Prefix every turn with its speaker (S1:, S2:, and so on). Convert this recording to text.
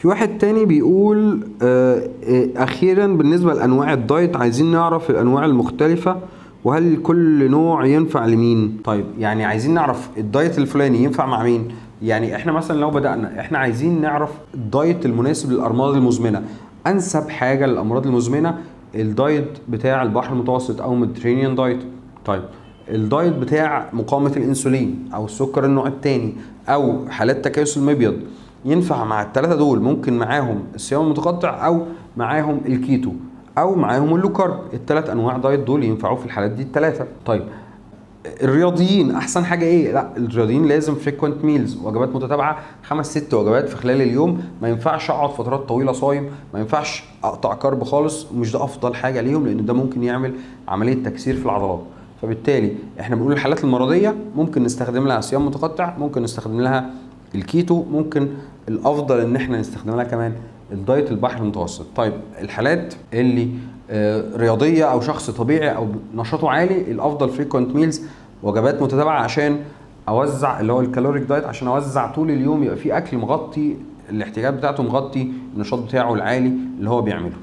S1: في واحد تاني بيقول اخيرا بالنسبة لانواع ال diet عايزين نعرف الانواع المختلفة وهل كل نوع ينفع لمين. طيب يعني عايزين نعرف ال diet الفلاني ينفع مع مين. يعني احنا مثلا لو بدأنا احنا عايزين نعرف ال diet المناسب للامراض المزمنة. انسب حاجة للامراض المزمنة ال diet بتاع البحر المتوسط او Mediterranean diet. طيب ال diet بتاع مقاومة الانسولين او السكر النوع الثاني او حالات تكيس المبيض ينفع مع الثلاثة دول. ممكن معاهم الصيام المتقطع او معاهم الكيتو او معاهم ال low carb. الثلاث انواع diet دول ينفعوا في الحالات دي الثلاثة. طيب الرياضيين احسن حاجة ايه؟ لا الرياضيين لازم frequent meals، وجبات متتابعة، 5 6 وجبات في خلال اليوم. ما ينفعش اقعد فترات طويلة صايم، ما ينفعش اقطع carb خالص، مش ده افضل حاجة ليهم لان ده ممكن يعمل عملية تكسير في العضلات. فبالتالي احنا بنقول الحالات المرضية ممكن نستخدم لها صيام متقطع، ممكن نستخدم لها الكيتو، ممكن الافضل ان احنا نستخدم لها كمان ال diet البحر المتوسط. طيب الحالات اللي رياضية او شخص طبيعي او نشاطه عالي الافضل frequent meals، وجبات متتابعة عشان اوزع اللي هو ال caloric diet، عشان اوزع طول اليوم يبقى في اكل مغطي الاحتياجات بتاعته، مغطي النشاط بتاعه العالي اللي هو بيعمله.